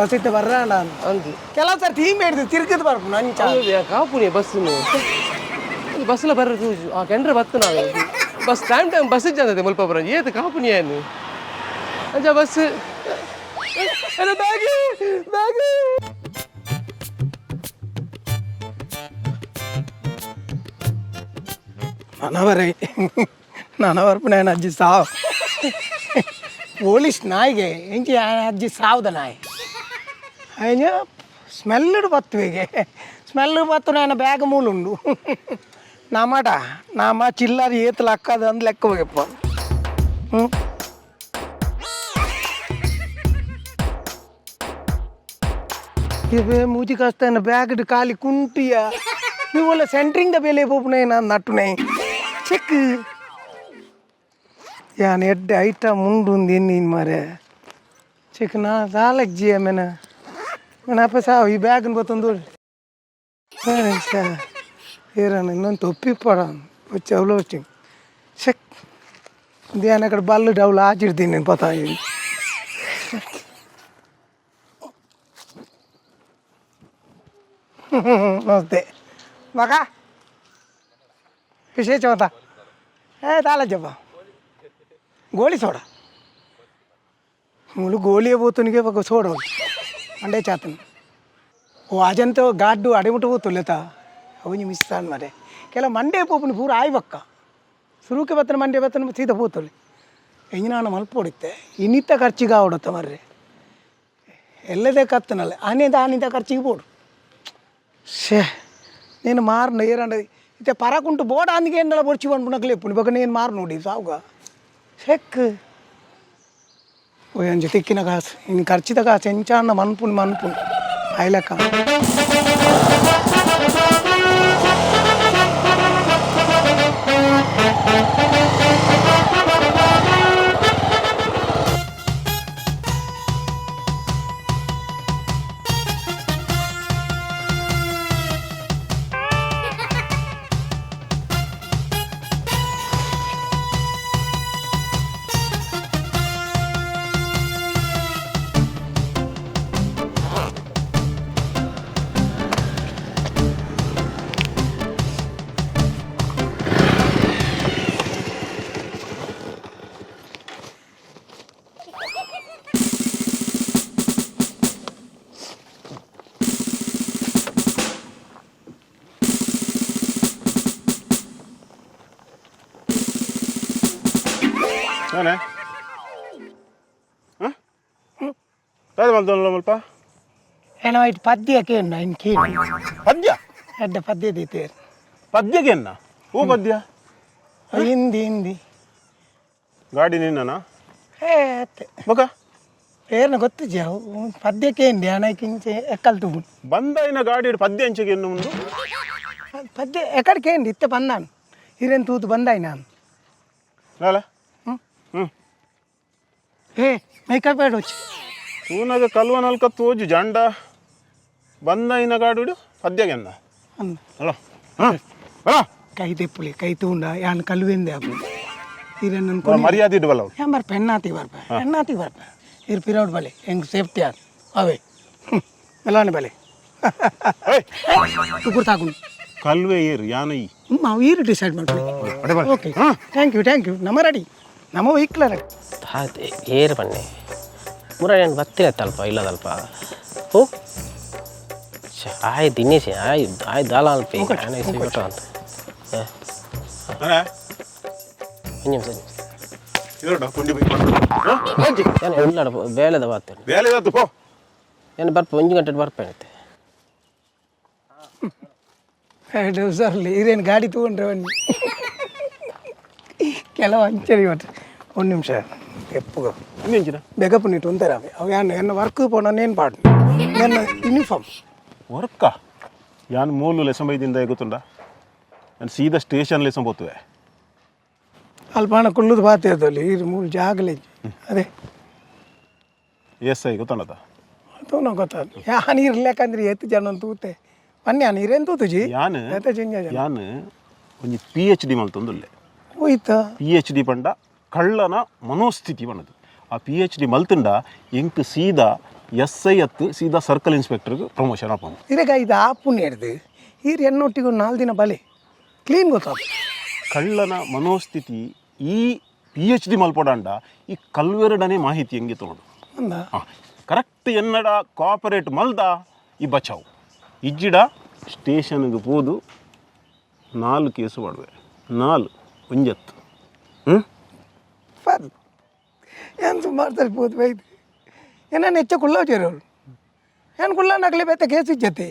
Bus ಇತ್ತೆ ಬರ್ರಾಂಡ. ಅಂದು. ಕೆಲವು ಸರ್ ಟೀಮ್ ಹಿಡ್ದು ತಿರ್ಗದ್ ಬರ್ಪುನು ಅಂಚ. ಕಾಪುನಿ ಬಸ್, ಬಸ್ಲ ಬರ್ರ ತೂಜು. ಆ ಕೆಂಡ್ರೆ ಬತ್ತು ನಾವು bus time time bus ಇಜ್ಜಂದತೆ ಮುಲ್ಪ ಬರ ಏತ್ ಕಾಪುನಿ ಏನು ಅಂಚ bus. Bag bag. ನನವರೇ ನನ ಬರ್ಪುನ ಅಜ್ಜಿ ಸಾವು ಪೊಲೀಸ್ ನಾಯಿಗೆ ಎಂಚಿ ಅಜ್ಜಿ ಸಾವ್ದ ನಾಯಿ ಅಯ್ಯ. ಸ್ಮೆಲ್ಡ್ ಬತ್ತುವೆಗೆ, ಸ್ಮೆಲ್ ಬತ್ತು. ನಾನು ಬ್ಯಾಗ್ ಮೂಲುಂಡು ನಮಟ ನಮ ಚಿಲ್ಲರ್ ಏತ್ ಲಕ್ಕದ ಅಂದ್ ಲೆಕ್ಕ ಹೋಗಪ್ಪ. ಹ್ಞೂ ಇವೆ ಮೂಜಿ ಕಸ್ತಾನ ಬ್ಯಾಗ್ ಖಾಲಿ ಕುಂಟಿಯ. ನೀವು ಸೆಂಟ್ರಿಂಗ್ the ಬೆಲೆ ಪೋಪುನ ನಾನು ನಟ್ಟುನೆ ಚೆಕ್ ಯಾನ್ ಎಡ್ಡೆ ಐಟಮ್ ಉಂಡು ಎನ್ನಿನ್ ಮಾರೆ. ಚೆಕ್ ನಾ ದಾಲಕ್ ಜಿಯ ಮೇನ ಮೇನ ಅಪ್ಪ ಸಾವು ಈ ಬ್ಯಾಗ್ನ ಬತ್ತೊಂದು ಏರನ ಇನ್ನೊಂದು ತೊಪ್ಪಿ ಪಡ వచ్చి ಅವಳು వచ్చి చెక్ ಧ್ಯಾನ ಕಡೆ ಬಲ್ಲು ಡೌಲ್ ಆಚಿಡ್ತೀನಿ నేను పోతా. ನಮಸ್ತೆ ಮಗ, ವಿಶೇಷ ಮತ ಏ ತಾಲಜ್ಜಪ್ಪ. ಗೋಳಿ ಸೋಡ ಮುಳು ಗೋಳಿಯೇ పోతునికే ఒక సోడ ಅಂಡೆ ಚಾತನ. ಓ ಅಜಂತ ಗಾಡ್ಡು ಅಡಿಮುಟ್ಟು పోతులేత ಅವು ಮಿಸ್ ಆನ್ ಮರೆ. ಕೆಲ ಮಂಡೆ ಪೋಪುನ ಪೂರ ಆಯ್ಬಕ್ಕ ಸುರುಕೆ ಬತ್ತನ ಮಂಡೆ ಬತ್ತನ ಸೀದಾ ಪೋತೊಲಿ. ಎಂಜಿನಾನ ಮಲ್ಪೊಡಿತ್ತೆ ಇನ್ನಿತ್ತ ಖರ್ಚಿಗೆ ಆವಡತ್ತ ಮರ್ರೆ. ಎಲ್ಲದೇ ಕತ್ತನಲ್ಲ ಆನೇದ ಆನಿದ ಖರ್ಚಿಗೆ ಬೋಡು. ಶೇ నేను ಮಾರ್ನ ಏರಂಡ ಇತ್ತೆ ಪರಕುಂಟು ಬೋಡ ಅಂದಿಗೆ ಎಂಡಲ ಬೊರ್ಚಿ ಪನ್ಪುನಕ್ಲೆ ಎಪ್ಪುನಿ ಬೊಕ నేను ಮಾರು ನೋಡಿ ಸಾವುಗ ಶೆಕ್. ಓ ಅಂಚ ತಿಕ್ಕಿನ ಕಾಸು ಇನ್ನು ಖರ್ಚಿದ ಕಾಸು ಎಂಚಾಂಡ ಮನ್ಪುನಿ ಮನ್ಪುನಿ ಐಲಕ್ಕ. ನಾನೇ ಹಾಂ ದಾದ ಮಲ್ತೊಂದುಲ್ಲ ಮುಲ್ಪ? ಏನ ಐಟ್ ಪದ್ಯ ಕೇಂಡ ಇನ್ ಕೇಳಿ. ಪದ್ಯ? ಎಡ್ಡ ಪದ್ಯ ದೀತೇರು. ಪದ್ಯಕ್ಕೆ ಎನ್ನ ಹೂ ಪದ್ಯ? ಹಿಂದಿ ಹಿಂದಿ. ಗಾಡಿ ನಿನ್ನನಾ? ಏ ಅತ್ತೆ. ಬೊಕ? ಏರ್ನ ಗೊತ್ತಿಜ್ಜಿ ಅವು ಪದ್ಯಕ್ಕೆ ಏಂಡಿ ಅಣಕಿಂಚೆ ಎಕ್ಕಲ್ ತುಬು. ಬಂದಾಯಿನ ಗಾಡಿ ಪದ್ಯ ಅಂಚೆಗೆ ಎನ್ನು ಮುಂದು. ಪದ್ಯ ಎಕಡೆ ಕೇಂಡಿ ಇತ್ತೆ ಬಂದಾನು ಹಿರೇನ್ ತೂತು ಬಂದಾಯಿ ನಾನು. ಲಾಲ. ಹ್ಮ್. ಹ್ಞೂ. ಏ ಮೇಕಪ್ ಬೇಡ వచ్చి. ತೂನಾಗ ಕಲ್ವ ನಲ್ಕ ತೋಜು ಜಂಡ ಬಂದಾಯಿನ ಗಾಡಿ ಪದ್ಯಗೆನ್ನ. ಅಂದ. ಹಲೋ ಹಾಂ ಬರ. ಕೈ ತೆಪ್ಪುಲಿ ಕೈ ತೂಂಡ ಯಾನ್ ಕಲ್ವೆಂದೆ ಅಪ್ಪು ಹಿರೇನ್ ನನ್. ಮರ್ಯಾದೆ ಇಡ್ವಲ್ಲ ಅವ್ರು. ಏನ್ ಬರ್ಪೆ ಎಣ್ಣಾತಿ ಬರ್ಪೆ ಎಣ್ಣಾತಿ ಬರ್ಪೆ ಇರ್ ಪಿರೌಡ್ ಬಲೆ ಹೆಂಗ್ ಸೇಫ್ಟಿ ಅದು ಅವೇ ಮೆಲಾನೆ ಬಲೆ. ಏಯ್. ತುಕುರ್ ತಾకును. ಕಲ್ವೆ ಏರು ಯಾನ ಈ. ನಾವು ಈರು ಡಿಸೈಡ್ ಮಾಡ್ಕೊಳ್ಳಿ. Okay, thank you, thank you. ನಮ್ಮ ರೆಡಿ, ನಮ್ಮ ವೆಹಿಕಲ್ ರೆಡಿ. ಏರು ಪನ್ನೆ ಮುರ ಏನು ಬತ್ತಿನ ತಲ್ಪ ಇಲ್ಲದಲ್ಪ. ಓ ಆಯ್ ದಿನೇಶ್ ಆಯ್ ಆಯ್ ದಾಲ ಅಲ್ಪ ಆನೆ ಸಿಗೋಟ ಅಂತ. ಅಣ್ಣ. ಒಂಜಿ ನಿಮಿಷ. ಇದೊಡ್ಡ ಪುಂಡಿ ಬೈ. ಏನು ಉಳ್ಳಾಡ ಬೇಳೆದ ಬಾತೇನೆ. ಬೇಲೆ ಇದ್ದದ್ದು ಪೋ. ಏನು ಬರ್ಪ ಒಂಜಿ ಗಂಟೆ ಬರ್ಪೇನೆ. ಸರ್ಲಿ ಇರೇನು ಗಾಡಿ ತಗೊಂಡ್ರೆ ಬನ್ನಿ. ಕೆಲವು ಅಂಚರಿ ಮತ್ತೆ ಒಂದು ನಿಮಿಷ ಎಪ್ಪುಗ. ಇಂಚಿನ. ಬೇಗಪ್ಪ ನೀಟು ಒಂಥರ ಅವು ಯಾನ್ ಎನ್ನ ವರ್ಕ್ ಪೋಣ ನೇನು ಪಾಡು ನನ್ನ ಯೂನಿಫಾರ್ಮ್. ವರ್ಕ ಯಾನ್ ಮೂಲು ಲೆಸಂಬೈದಿಂದ ಗೊತ್ತುಂಡ ನಾನು ಸೀದಾ ಸ್ಟೇಷನ್ ಲೆಸಂ ಪೋತುವೆ. ಅಲ್ಪ ಹಣ ಕುಳ್ಳುದು ಬಾತಿರ್ತಲ್ಲಿ ಇರು ಮೂರು ಜಾಗಲೇ ಅದೇ. S I ಗೊತ್ತುಂಡತ? ತೂನ ಗೊತ್ತಾದ ಯಾನ್ ಇರ್ಲೇಕಂದ್ರೆ ಎತ್ತು ಜನ ತೂತೆ ಬನ್ನಿ ಯಾನ್ ಇರೇನು ತೂತುಜಿ. ಯಾನ್ ಎತ್ತ ಜಿಂಜ ಜನ. ಯಾನ್ ಒಂಜಿ P H D ಮಲ್ತೊಂದುಲ್ಲೆ. ಹೋಯ್ತ. P H D ಪಂಡ ಕಳ್ಳನ ಮನೋಸ್ಥಿತಿ ಪಣದು. ಆ P H D ಮಲ್ತುಂಡ ಎಂಕ್ ಸೀದಾ S I ಅತ್ತು ಸೀದಾ circle ಇನ್ಸ್ಪೆಕ್ಟರ್ಗೆ promotion ಆಪುಂಡು. ಇರೆಗ ಇದು ಆಪುಣ್ಯ ಹಿಡ್ದು ಈರ್ ಎನ್ನೊಟ್ಟಿಗೆ ಒಂದು 4 ದಿನ ಬಲೆ ಕ್ಲೀನ್ ಗೊತ್ತಾಪ. ಕಳ್ಳನ ಮನೋಸ್ಥಿತಿ ಈ ಪಿಎಚ್ಡಿ ಮಲ್ಪಡಾಂಡ ಈ ಕಲ್ವೆರಡನೇ ಮಾಹಿತಿ ಹೆಂಗೆ ತಗೊಂಡು. ಅಂದ. ಕರೆಕ್ಟ್ ಎನ್ನಡ ಕೋಆಪರೇಟ್ ಮಲ್ದ ಈ ಬಚಾವ್ ಇಜ್ಜಿಡ ಸ್ಟೇಷನ್ಗೆ ಪೋದು 4 ಕೇಸು ಮಾಡುವೆ, 4 ಒಂಜತ್ತು. ಹ್ಞೂ. ಫರ್ ಏನು ಸುಮಾರು ಸರಿ ಪೋದು ಬೈದು ಏನ ಹೆಚ್ಚ ಕುಲ್ಲ చేರೋಳು ಏನು ಕುಲ್ಲ ನಕಲಿ ಬೇತ ಕೇಸ್ ಇಜ್ಜತಿ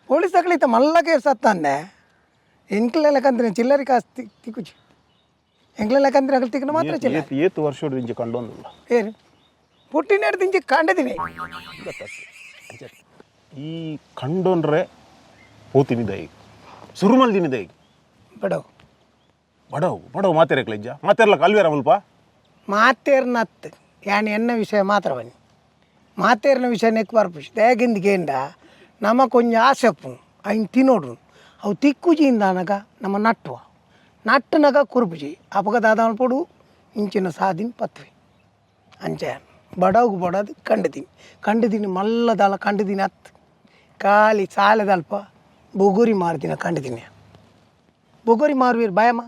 ಪೊಲೀಸ್ ತಕಲಿತ ಮಲ್ಲ ಕೇಸ್ ಅತ್ತಂದೆ ಎಂಕ್ಲೆ ಲೆಕ್ಕಂದ್ರೆ ಚಿಲ್ಲರಿ ಕಾಸು ತಿಕ್ಕುಚಿ ಎಂಕ್ಲೆ ಲೆಕ್ಕಂದ್ರೆ ಅಗಲ್ ತಿಕ್ಕನ ಮಾತ್ರ ಚಿಲ್ಲ. ಏತು ಏತು ವರ್ಷ ಇಂಚೆ ಕಂಡೊಂದಿಲ್ಲ. ಏನು ಪುಟ್ಟಿನ ಹಿಡ್ದು ಕಂಡದಿನಿ. ಈ ಕಂಡೊಂಡ್ರೆ ಪೋತಿನಿದ ಈಗ ಸುರುಮಲ್ದಿನಿದ ಈಗ. ಬಡವು. ಬಡವು ಬಡವು ಮಾತೇರಕ್ಲ ಇಜ್ಜ ಮಾತೇರ್ಲ ಕಲ್ವೇರ ಮುಲ್ಪ. ಮಾತೇರ್ನತ್ ಯಾನ್ ಎನ್ನ ವಿಷಯ ಮಾತ್ರ ಬನ್ನಿ ಮಾತೇರ್ನ ವಿಷಯ ನೆಕ್ ಬರ್ಪುಷ್ ದಯಗಿಂದ ನಮ ಕೊಂಚ ಆಸೆ ಅಪ್ಪು ಐನ್ ತಿನ್ನೋಡು ಅವು ತಿಕ್ಕುಜಿಯಿಂದ ಅನಗ ನಮ್ಮ ನಟ್ಟುವ ನಟ್ಟನಗ ಕುರುಪುಜಿ ಅಪಗದಾದ ಪೊಡು ಇಂಚಿನ ಸಾದಿನ ಪತ್ವೆ ಅಂಚೆ ಬಡವ್ಗೆ ಬಡದು ಕಂಡುದೀನಿ ಕಂಡುದೀನಿ ಮಲ್ಲದಾಲ ಕಂಡುದೀನಿ ಹತ್ತು ಖಾಲಿ ಸಾಲದಲ್ಪ ಬೊಗುರಿ ಮಾರ್ದಿನ ಕಂಡುದೀನಿ ಬೊಗುರಿ ಮಾರುವೀರು ಭಯಮ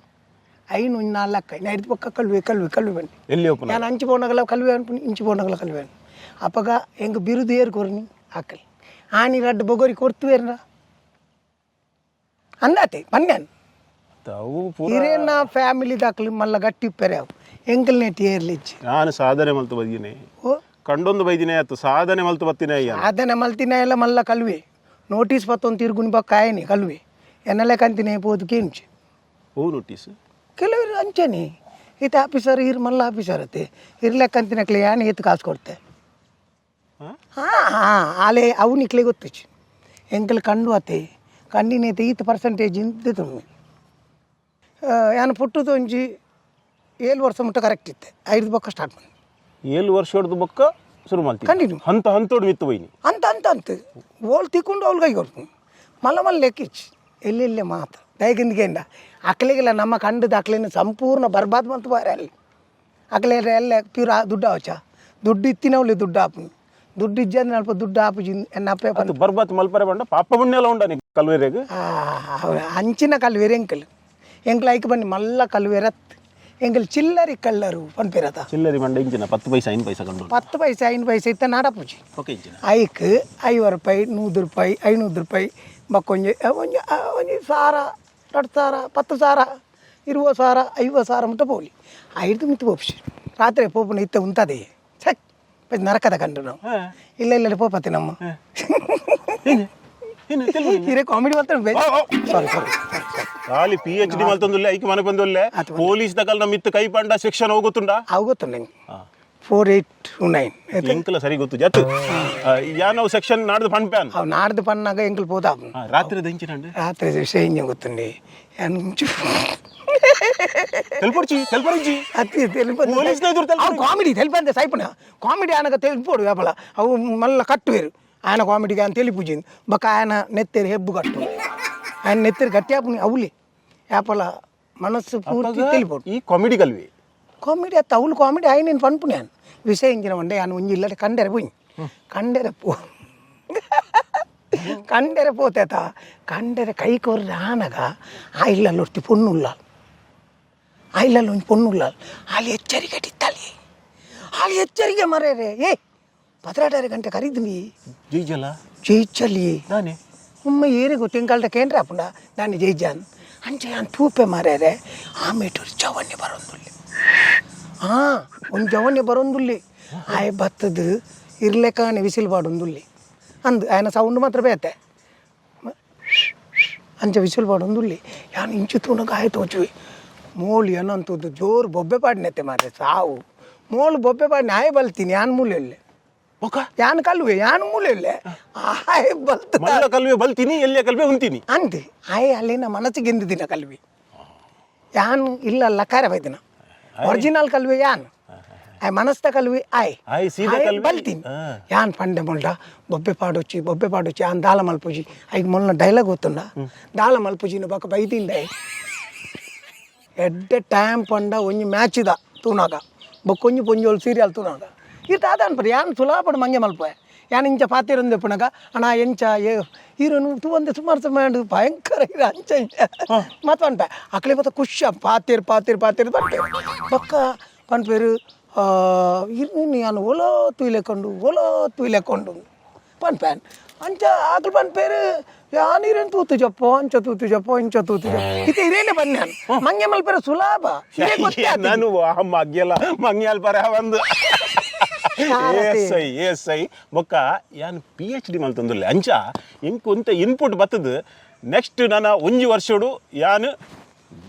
ಐನು ನಾಲ್ಕು ಐದು ಪಕ್ಕ ಕಲ್ವೆ ಕಲ್ವೆ ಕಲ್ವೆ ಬನ್ನಿ. ಎಲ್ಲಿ ಓಪನ್? ನಾನು ಅಂಚು ಪೋನಗಲ ಕಲ್ವೆ ಅನ್ಪುನಿ ಇಂಚು ಪೋನಗಲ ಕಲ್ವೆ ಅನ್ಪು ಅಪ್ಪಗ ಎಂಗ್ ಬಿರುದು ಏರ್ ಕೊರ್ನಿ ಆಕಲಿ ಆನಿ ರಡ್ಡು ಬೊಗೊರಿ ಕೊರ್ತು ಏರ್ನ ಅಂದಾತೆ ಪನ್ಯಾನ್. ಅವು ಪೂರ. ಇರೇನ ಫ್ಯಾಮಿಲಿ ದಾಖಲು ಮಲ್ಲ ಗಟ್ಟಿ ಉಪ್ಪೆರೆ ಅವು ಎಂಕಲ್ ನೆಟ್ಟಿ ಏರ್ಲಿಚ್ಚಿ. ನಾನು ಸಾಧನೆ ಮಲ್ತು ಬದಿನಿ. ಓ. ಕಂಡೊಂದು ಬೈದಿನಿ ಆಯ್ತು ಸಾಧನೆ ಮಲ್ತು ಬತ್ತಿನ ಅಯ್ಯ. ಅದನ್ನ ಮಲ್ತಿನ ಎಲ್ಲ ಮಲ್ಲ ಕಲ್ವೆ ನೋಟಿಸ್ ಪತ್ತೊಂದು ತಿರುಗುನಿ ಪಕ್ಕ ಆಯನಿ ಕಲ್ವೆ ಎನ್ನಲೆ ಕಂತಿನೇ ಪೋದು ಕೇಂಚಿ. ಹೂ ನೋಟಿಸ್. ಕೆಲವರು ಅಂಚನೆ ಈತ ಆಫೀಸರ್ ಇರ್ ಮಲ್ಲ ಆಫೀಸರ್ ಅತ್ತೆ ಇರ್ಲೆಕ್ಕಂತಿನಕ್ಲೆ ಯಾನ್ ಏತು ಕಾಸು ಕೊಡ್ತೆ. ಹಾಂ ಹಾಂ ಆಲೆ ಅವು ನಿಕ್ಲೆ ಗೊತ್ತುಚಿ ಎಂಕಲ್ ಕಂಡು ಅತ್ತೆ ಕಂಡಿನೇತೆ ಈತ ಪರ್ಸೆಂಟೇಜ್ ಇಂದ ತುಮ್ಮಿ ಯಾನ್ ಪುಟ್ಟುದು ಒಂಜಿ 7 ವರ್ಷ ಮುಟ್ಟ ಕರೆಕ್ಟ್ ಇತ್ತೆ 5 ಬೊಕ್ಕ ಸ್ಟಾರ್ಟ್ ಮಾಡಿ. 7 ವರ್ಷ ಹೊಡೆದು ಬೊಕ್ಕ ಶುರು ಮಾಡ್ತೀನಿ. ಕಂಟಿನ್ಯೂ. ಹಂತ ಹಂತೋಡು ಮಿತ್ತು ಬೈನಿ. ಅಂತ ಅಂತ ಅಂತ ಓಳ್ ತಿಕ್ಕೊಂಡು ಅವ್ಳ ಕೈ ಕೊಡ್ತು ಮಲ್ಲ ಮಲ್ಲ ಲೆಕ್ಕಿಚ್ಚು ಎಲ್ಲೆಲ್ಲೇ ಮಾತು ದಯಗಿಂದಿಗೆಂದ ಅಕ್ಲಿಗೆಲ್ಲ ನಮ್ಮ ಕಂಡದ ಅಕ್ಲಿನ ಸಂಪೂರ್ಣ ಬರ್ಬಾದ್ ಬಂತು ಬಾರೆ ಅಲ್ಲಿ ಅಕ್ಲೆ ಎಲ್ಲ ಪ್ಯೂರ್ ದುಡ್ಡು ಆವಚ ದುಡ್ಡು ಇತ್ತಿನವಳಿ ದುಡ್ಡು ಆಪು ದುಡ್ಡು ಇಜ್ಜಂದ್ರೆ ಅಲ್ಪ ದುಡ್ಡು ಆಪುಜಿ ಎನ್ನ ಅಪ್ಪೆ. ಅದು ಬರ್ಬಾತ್ ಮಲ್ಪರೆ ಬಂಡ ಪಾಪ ಪುಣ್ಯ ಎಲ್ಲ ಉಂಡ ಕಲ್ವೇರೆಗ್. ಅಂಚಿನ ಕಲ್ವೇರು ಎಂಕಲ್ ಎಂಕಲ್ ಐಕ್ ಬನ್ನಿ ಮಲ್ಲ ಕಲ್ವೇರತ್ ಎಂಕಲ್ ಚಿಲ್ಲರಿ ಕಳ್ಳರು ಪನ್ಪಿರತ. ಚಿಲ್ಲರಿ ಬಂಡ ಇಂಚಿನ 10 ಪೈಸೆ 5 ಪೈಸೆ ಕಂಡು. 10 ಪೈಸೆ 5 ಪೈಸೆ ಇತ್ತ ನಾಡಪುಜಿ. ಓಕೆ ಇಂಚಿನ. ಐಕ್ 50 ರೂಪಾಯಿ 100 ರೂಪಾಯಿ 500 ರೂಪಾಯಿ ಬಕ್ಕೊಂಜಿ ಒಂಜಿ ಒಂಜಿ ಸಾರ 2000 10,000 20,000 50,000 ಮುಟ್ಟ ಪೋಲಿ ಐದು ಮಿತ್ತು ಪೋಪ್ಸಿ ರಾತ್ರಿ ಪೋಪುನ ಇತ್ತ ಉಂತದೆ ಸಕ್ ನರಕದ ಕಂಡು ನಾವು ಇಲ್ಲ ಇಲ್ಲ ಪೋಪತಿ ನಮ್ಮ ಹಿರೇ ಕಾಮಿಡಿ ಮಾಡ್ತಾರೆ ಸಾರಿ ಸಾರಿ. ಖಾಲಿ ಪಿಎಚ್ಡಿ ಮಲ್ತೊಂದುಲ್ಲೆ ಐಕ್ ಮನೆ ಬಂದುಲ್ಲೆ ಪೊಲೀಸ್ ದಕಲ್ ನಮ್ಮ ಇತ್ತು ಕೈ ಪಂಡ ಶಿಕ್ಷಣ ಹೋಗುತ್ತುಂಡ. ಅವು ಗೊತ್ತು ನಂಗೆ 4 8 2 9. ಎಂಕಲ ಸರಿ ಗೊತ್ತು ಜತ್ ಯಾನವು ಸೆಕ್ಷನ್ ನಾಡ್ದು ಫಂಡ್ ಪ್ಯಾನ್. ಅವು ನಾಡ್ದು ಪನ್ನಾಗ ಎಂಕಲ್ ಪೋದ. ರಾತ್ರಿ ದಂಚಿನ. ರಾತ್ರಿ ವಿಷಯ ಹಿಂಗೆ ಗೊತ್ತುಂಡಿ ತೆಲ್ಪೊಡ್ಚಿ ತೆಲ್ಪೊಡ್ಚಿ. ಅತಿ ತೆಲ್ಪಂದೆ. ಪೊಲೀಸ್ನ ಎದುರು ತೆಲ್ಪೊಡ್ಚಿ. ಅವು ಕಾಮಿಡಿ ತೆಲ್ಪಂದೆ ಸೈಪುನ ಕಾಮಿಡಿ ಆನಗ ತೆಲ್ಪೊಡು ವ್ಯಾಪಾರ ಅವು ಮಲ್ಲ ಕಟ್ಟುವೇರು ಆಯನ ಕಾಮಿಡಿಗೆ ಅಂತ ತೆಲಿಪುಜಿನ್ ಬೊಕ್ಕ ಆಯನ ನೆತ್ತೇರು ಹೆಬ್ಬು ಕಟ್ಟು ಆಯನ ನೆತ್ತೇರು ಗಟ್ಟಿ ಆಪುನಿ ಅವಲಿ ಯಾಪಲ ಮನಸ್ಸು ಪೂರ್ತಿ ತೆಲಿಪೊಡು. ಈ ಕಾಮಿಡಿ ಕಲ್ವಿ. ಕಾಮಿಡಿ ಅತ್ತ ಅವಳು ಕಾಮಿಡಿ ಆಯ್ನೇನು ಪನ್ಪುನಿ ನಾನು ವಿಷಯ ಇಂಜಿನ ಒಂಡೆ ನಾನು ಒಂಜಿ ಇಲ್ಲಡೆ ಕಂಡೆರೆ ಪೋಯಿ ಕಂಡೆರೆ ಪೋ ಕಂಡೆರೆ ಪೋತೇತ ಕಂಡೆರೆ ಕೈ ಕೊರ್ರೆ ಆನಗ ಆ ಇಲ್ಲಲ್ಲಿ ಒರ್ತಿ ಪೊಣ್ಣುಲ್ಲ ಆ ಇಲ್ಲಲ್ಲಿ ಒಂಜಿ ಪೊಣ್ಣುಲ್ಲ ಅಲ್ಲಿ ಎಚ್ಚರಿಕೆ ಟಿತ್ತಾಲಿ ಅಲ್ಲಿ ಎಚ್ಚರಿಕೆ ಮರೇರೆ ಏ 12 ಗಂಟೆ ಕರೀದ್ವಿ. ಜೈಜಲ. ಜಯಿಚಲಿ. ದಾನೆ. ಉಮ್ಮ ಏರಿ ಗೊತ್ತಿಂಕಾಲ್ದ ಕೇಂದ್ರ ಆಪುಂಡ ದಾನಿ ಜೈಜಾನ್ ಅಂಚೆ ಯಾನ್ ತೂಪೆ ಮಾರೇರೆ ಆಮೇಟು ಜವನ್ಯ ಬರೋಂದುಲ್ಲೆ ಹಾಂ ಒಂದು ಜವನ್ಯ ಬರೋಂದುಲ್ಲೆ ಆಯ್ ಬತ್ತದು ಇರ್ಲೆಕಾನೆ ವಿಸಿಲ್ ಪಾಡೊಂದುಲ್ಲೆ ಅಂದ್ ಆಯನ ಸೌಂಡ್ ಮಾತ್ರ ಬೇತೆ ಅಂಚೆ ವಿಸಿಲ್ ಪಾಡೊಂದುಲ್ಲೆ ಯಾನ್ ಇಂಚು ತೂನಗ ಆಯ್ ತೋಚುವೆ ಮೋಳು ಏನಂತದ್ದು ಜೋರು ಬೊಬ್ಬೆ ಪಾಡಿನತ್ತೆ ಮಾರೆ ಸಾವು ಮೋಳು ಬೊಬ್ಬೆ ಪಾಡಿನ ಆಯ್ ಬಲ್ತೀನಿ ಯಾನ್ ಮೂಲೆಯಲ್ಲೇ ಒಕ್ಕ. ಯಾನ್ ಕಲ್ವೆ ಯಾನ್ ಮೂಲೆಯಲ್ಲೇ ಆಯ್ ಬಲ್ತ. ಮಲ್ಲ ಕಲ್ವೆ ಬಲ್ತೀನಿ ಎಲ್ಲಿಯ ಕಲ್ವೆ ಉಂತೀನಿ. ಅಂತೆ ಆಯ್ ಅಲ್ಲಿನ ಮನಸ್ಸಿಗೆ ದಿನ ಕಲ್ವಿ ಯಾನ್ ಇಲ್ಲ ಲಕಾರ ಬೈದಿನ ಒರಿಜಿನಲ್ ಕಲ್ವಿ ಯಾನ್ ಆಯ್ ಮನಸ್ತ ಕಲ್ವಿ ಆಯ್ ಆಯ್ ಸೀದಾ ಆಯ್ ಕಲ್ವಿ. ಬಲ್ತೀನಿ ಯಾನ್ ಪಂಡೆ ಮೊಲ್ಡ ಬೊಬ್ಬೆ ಪಾಡೊಚ್ಚಿ ಬೊಬ್ಬೆ ಪಾಡೊಚ್ಚಿ ಯಾನ್ ದಾಲ ಮಲ್ಪುಜಿ ಐಕ್ ಮೊಲ್ನ ಡೈಲಾಗ್ ಗೊತ್ತುಂಡ ದಾಲ ಮಲ್ಪುಜಿನ ಬೊಕ ಬೈದಿಂಡ ಎಡ್ಡೆ ಟೈಮ್ ಪಂಡ ಒಂಜಿ ಮ್ಯಾಚ್ ಇದ ತೂನಾಗ ಬೊಕ್ಕೊಂಜಿ ಪೊಂಜೋಳು ಸೀರಿಯಲ್ ತೂನಾಗ ಈ ತಾತ ಅನ್ಪರು ಯಾನ್ ಸುಲಾಪಡು ಮಂಗೆ ಮಲ್ಪ ಯಾನ್ ಇಂಚ ಪಾತಿರಂದು ಪುನಗ ಅಣ್ಣ ಎಂಚ ಏ ಈರನು ತೂವಂದೆ ಸುಮಾರು ಸುಮಾರು ಭಯಂಕರ ಇದು ಅಂಚ ಇಂಚ ಮತ್ತೆ ಪನ್ಪೆ ಅಕ್ಲೆ ಮತ್ತೆ ಖುಷಿ ಪಾತಿರ್ ಪಾತಿರ್ ಪಾತಿರ್ ಪನ್ಪೆ ಬೊಕ್ಕ ಪನ್ಪೇರು ಇರ್ನಿ ಯಾನ್ ಓಲೋ ತೂಯ್ಲೆಕೊಂಡು ಓಲೋ ತೂಯ್ಲೆಕೊಂಡು ಪನ್ಪೆ ಅಂಚ ಆಕಳು ಪನ್ಪೇರು ಯಾನ್ ಇರೇನು ತೂತು ಜಪ್ಪೋ ಅಂಚ ತೂತು ಜಪ್ಪೋ ಇಂಚ ತೂತು ಜಪ್ಪೋ ಇತ್ತೆ ಇರೇನೆ ಬನ್ನಿ ಮಂಗೆ ಮಲ್ಪೆರ ಸುಲಾಭ ಇದೇ ಗೊತ್ತೇ ಆತಿಜಿ. ನಾನು ಮಗ್ಗೆಲ್ಲ ಮಂಗ್ಯಾಲ್ ಪರ ಒಂದು S I S I ಬೊಕ್ಕ ಯಾನ್ P H D ಮಲ್ತೊಂದುಲ್ಲೆ ಅಂಚ ಇಂಕ್ ಒಂತೆ ಇನ್ಪುಟ್ ಬತ್ತದು. ನೆಕ್ಸ್ಟ್ ನನ್ನ ಒಂಜಿ ವರ್ಷಡು ಯಾನ್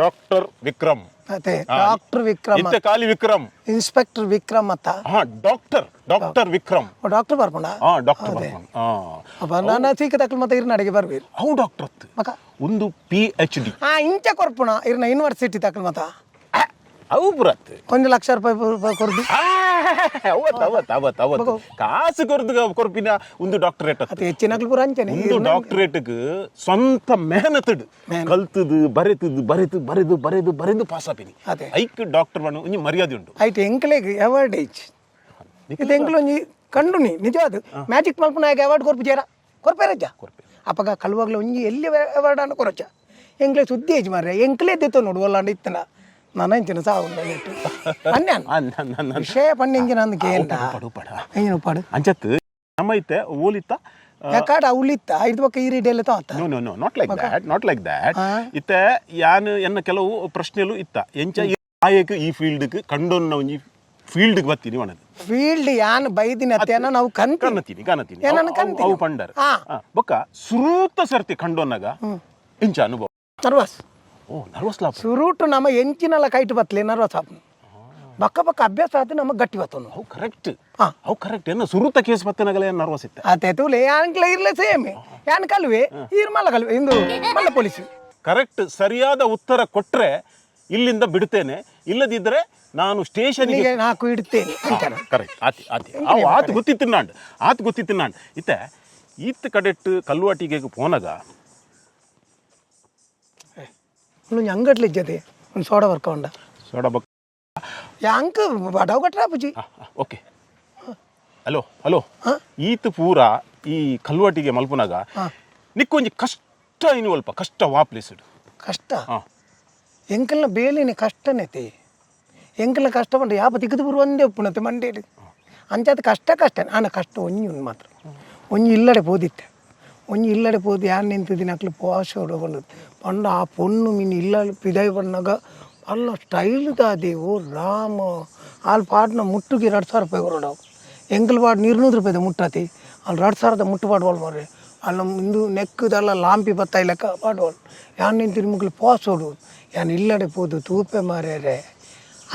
ಡಾಕ್ಟರ್ ವಿಕ್ರಮ್. ಅದೇ ಡಾಕ್ಟರ್ ವಿಕ್ರಮ್. ಇತ್ತೆ ಖಾಲಿ ವಿಕ್ರಮ್. ಇನ್ಸ್ಪೆಕ್ಟರ್ ವಿಕ್ರಮ್ ಅತ್ತ. ಹಾ, doctor doctor Vikram. Doctor ಬರ್ಪುಂಡ? ಹಾ, ಡಾಕ್ಟರ್. ಅದೇ. ಹಾ. ಅಪ್ಪ ನಾನು ಸೀಕ ತಕ್ಕಲು ಮತ್ತೆ ಇರ್ನ ಅಡಿಗೆ ಬರ್ಬೇಕು. ಅವು ಡಾಕ್ಟರ್ ಅತ್ತು. ಮಕ. ಒಂದು P H D. ಹಾ, ಇಂಚ ಕೊರ್ಪುಣ ಇರ್ನ ಯೂನಿವರ್ಸಿಟಿ ತಕ್ಕಲು ಮತ. ಅವು ಬರತ್ತೆ. 1 ಲಕ್ಷ ರೂಪಾಯಿ ಕೊರ್ದು. ಅವತ್ತು ಅವತ್ತು ಅವತ್ತು ಅವತ್ತು ಕಾಸು ಕೊರ್ದು ಕೊರ್ಪಿನ ಒಂದು ಡಾಕ್ಟರೇಟ್. ಅದು ಹೆಚ್ಚಿನಕ್ಲು ಪೂರ ಅಂಚನೆ. ಒಂದು ಡಾಕ್ಟರೇಟ್ಗೆ ಸ್ವಂತ ಮೆಹನತಡ್ ಕಲ್ತದು ಬರೆತದು ಬರೆದು ಬರೆದು ಬರೆದು ಬರೆದು ಪಾಸ್ ಆಪಿನಿ. ಅದೇ. ಐಕ್ ಡಾಕ್ಟರ್ ಬಣ್ಣ ಒಂಜಿ ಮರ್ಯಾದೆ ಉಂಟು. ಐಟ್ ಎಂಕ್ಲೆಗ್ ಅವಾರ್ಡ್ ಐಚ್ ಇದು. ಎಂಕ್ಲು ಒಂಜಿ ಕಂಡು ನೀ ನಿಜವಾದ ಮ್ಯಾಜಿಕ್ ಮಲ್ಪುನಾಗ ಅವಾರ್ಡ್ ಕೊರ್ಪು ಜೇರ ಕೊರ್ಪೇರಜ್ಜ. ಅಪ್ಪಗ ಕಳುವಾಗ್ಲ ಒಂಜಿ ಎಲ್ಲಿ ಅವಾರ್ಡ್ ಅನ್ನ ಕೊರಚ್ಚ. ಎಂಕ್ಲೆ ಸುದ್ದಿ ಐಜ್ ಮಾರ್ರೆ. ಎಂಕ್ಲೆ ದೆತ್ತೋ ನೋಡು ಒಲ್ಲಾಂಡ ಇತ್ತನ ನಾನು ಇಂಚಿನ ಸಾವು ಪನ್ಯಾನ್. ಆ, ನ- ನ- ನ- ವಿಷಯ ಪಣ್ಣ ಇಂಚಿನ ಅಂದ್ ಕೇಂಡ. ಉಪ್ಪಾಡು, ಉಪ್ಪಾಡು. ಎಂಜಿನ ಉಪ್ಪಾಡು? ಅಂಚತ್ ನಮ್ಮ ಇತ್ತೆ ಓಲಿತ್ತ. ಯಾಕಾಡ ಅವಳಿತ್ತ ಐದು ಪಕ್ಕ ಈ ರೀಡಿಯಲ್ಲಿ ತಾತ. No, no, no, not like that, not like that. ಆ. ಇತ್ತೆ ಯಾನ್ ಎನ್ನ ಕೆಲವು ಪ್ರಶ್ನೆಲು ಇತ್ತ, ಎಂಚ ಈ ನಾಯಕ ಈ ಫೀಲ್ಡ್ಗೆ ಕಂಡೊನ್ನ ಒಂಜಿ ಫೀಲ್ಡ್ಗೆ ಬತ್ತೀನಿ ಒಣದು. ಫೀಲ್ಡ್ ಯಾನ್ ಬೈದಿನ ಅತ್ಯಾನ ನಾವು ಕಂತಿ. ಕನ್ನತೀನಿ ಕನ್ನತೀನಿ. ಏನನ್ನ ಕಂತೀನಿ? ಅವು ಪಂಡರ್. ಆ. ಬೊಕ್ಕ ಸುರೂತ ಸರ್ತಿ ಕಂಡೊನ್ನಗ ಎಂಚ ಅನುಭವ? ನರ್ವಸ್. ಓ, ನರ್ವಸ್ ಲಾಭ. ಸುರೂಟು ನಮ್ಮ ಎಂಚಿನಲ್ಲ ಕೈಟ್ ಬತ್ತಲೆ ನರ್ವಸ್ ಆಪುನು. ಬಕ್ಕ ಬಕ್ಕ ಅಭ್ಯಾಸ ಆತು ನಮ್ಮ ಗಟ್ಟಿ ಬತ್ತನು. ಅವು ಕರೆಕ್ಟ್. ಹಾ. ಅವು ಕರೆಕ್ಟ್. ಎನ್ನ ಸುರೂತ ಕೇಸ್ ಬತ್ತನಗಲೇ ನರ್ವಸ್ ಇತ್ತ. ಆತೆ ತೂಲೆ ಯಾನ್ಕ್ಲ ಇರ್ಲೆ ಸೇಮ್. ಯಾನ್ ಕಲ್ವೆ ಈರ್ ಮಲ್ಲ ಕಲ್ವೆ ಇಂದು ಮಲ್ಲ ಪೊಲೀಸ್. ಕರೆಕ್ಟ್, ಸರಿಯಾದ ಉತ್ತರ ಕೊಟ್ರೆ ಇಲ್ಲಿಂದ ಬಿಡ್ತೇನೆ, ಇಲ್ಲದಿದ್ರೆ ನಾನು ಸ್ಟೇಷನ್ಗೆ ನಿಮಗೆ ನಾಲ್ಕು ಇಡ್ತೇನೆ ಅಂತಾನೆ. ಕರೆಕ್ಟ್, ಆತಿ ಆತಿ ಅವು ಆತು ಗೊತ್ತಿತ್ತು ನಾಂಡ್, ಆತು ಗೊತ್ತಿತ್ತು ನಾಂಡ್. ಇತ್ತೆ ಈತ್ ಕಡೆಟ್ ಕಲ್ವಾಟಿಗೆ ಪೋನಗ. ಒಂಜಿ ಅಂಗಟ್ಲಿ ಇಜ್ಜತೆ ಒಂದು ಸೋಡ ವರ್ಕ ಉಂಡ. ಸೋಡ ಬಕ್. ಯಾಂಕ್ ಬಡವ್ ಕಟ್ರ ಪುಜಿ. Okay, hello hello, ಈತ್ ಪೂರ ಈ ಕಲ್ವಾಟಿಗೆ ಮಲ್ಪುನಾಗ ನಿಕ್ಕೊಂಜಿ ಕಷ್ಟ ಇನ್ನು ಅಲ್ಪ ಕಷ್ಟ ವಾ ಪ್ಲೇಸ್? ಕಷ್ಟ? ಹಾ. ಎಂಕಲ್ನ ಬೇಲಿನ ಕಷ್ಟನೇತಿ. ಎಂಕಲ್ನ ಕಷ್ಟ ಪಂಡ ಯಾಪ ತಿಕ್ಕದು ಪೂರ್ವ ಒಂದೇ ಉಪ್ಪುನತೆ ಮಂಡೇಲಿ ಅಂಚಾದ ಕಷ್ಟ ಕಷ್ಟ ಆನ ಕಷ್ಟ ಒಂಜಿ ಉಂಡು ಮಾತ್ರ. ಒಂಜಿ ಇಲ್ಲಡೆ ಪೋದಿತ್ತೆ, ಒಂಜಿ ಇಲ್ಲಡೆ ಪೋದು ಯಾನ್ ನಿಂತಿದ್ದೀನಿ ಅಕ್ಲು ಪೋಸ ಪಂಡು ಪಂಡ ಆ ಪೊಣ್ಣು ಮೀನು ಇಲ್ಲ ಪಿದಾಯಿ ಪಣ್ಣಾಗ ಅಲ್ಲ ಸ್ಟೈಲ್ ದಾದಿ. ಓ ರಾಮ, ಅಲ್ಲಿ ಪಾಡ್ನ ಮುಟ್ಟುಗೆ 2000 ರೂಪಾಯಿ ಕೊರಡವು. ಎಂಕಲ್ ಪಾಡ್ 200 ರೂಪಾಯಿದ ಮುಟ್ಟಾತಿ. ಅಲ್ಲಿ 2000ದ ಮುಟ್ಟು ಪಾಡುವಳು ಮಾರ್ರೆ. ಅಲ್ಲ ಇಂದು ನೆಕ್ಕದಲ್ಲ ಲಾಂಪಿ ಬತ್ತಾಯಿ ಲೆಕ್ಕ ಪಾಡುವಳು. ಯಾನ್ ನಿಂತಿನ ಮುಗ್ಲು ಪೋಸೋಡು ಯಾನ್ ಇಲ್ಲಡೆ ಪೋದು ತೂಪೆ ಮಾರ್ಯಾರೆ.